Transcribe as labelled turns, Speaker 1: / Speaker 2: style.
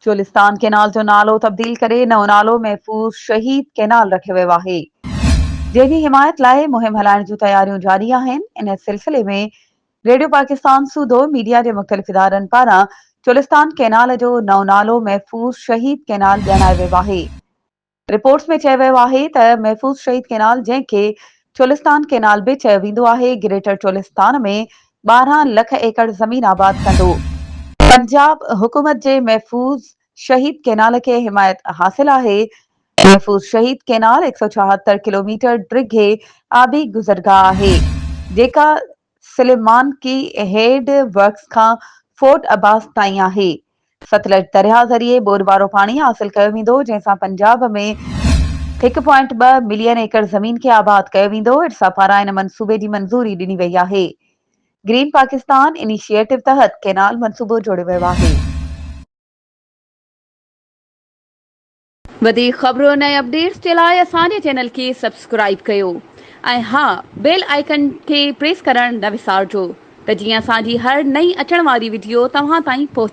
Speaker 1: Cholistan canal جو نالو تبديل ڪري نئون نالو محفوظ شهيد ڪينال رکيو ويو آهي، جنهن جي حمايت لاء مهم هلائڻ جون تياريون جاري آهن. ان سلسلي ۾ ريڊيو پاڪستان سوڌو ميڊيا جي مختلف ادارن پاران چولستان ڪينال جو نئون نالو محفوظ شهيد ڪينال ڄاڻايو ويو آهي. رپورٽس ۾ چيو ويو آهي ته محفوظ شهيد ڪينال جنهن کي چولستان ڪينال به چيو ويندو آهي گريٽر چولستان ۾ 12 لک ايڪڙ زمين آباد ڪندو. پنجاب حڪومت جي محفوظ شهيد ڪينال کي حمايت حاصل آهي. محفوظ شهيد ڪينال 176 ڪلوميٽر ڊگهي آبي گذرگاهه آهي جيڪا سليمانڪي هيڊ ورڪس کان فورٽ عباس تائين آهي. ستلج درياهه ذريعي ٻوڏ وارو پاڻي حاصل ڪيو ويندو، جنهن سان پنجاب ۾ هڪ پوائنٽ ٻه ملين ايڪڙ زمين کي آباد ڪيو ويندو، ارسا پاران ان منصوبي جي منظوري ڏني وئي آهي. گرين پاڪستان انيشيٽو تحت ڪينال منصوبو جوڙيو ويو آهي.
Speaker 2: وڌيڪ خبرن ۽ اپڊيٽس جي لاء اسان جي چينل کي سبسڪرائيب ڪيو ۽ ها بيل آئيڪن کي پريس ڪرڻ نه وسارجو ته جيئن اسان جي هر نئين اچڻ واري وڊيو توهان تائين پهچي.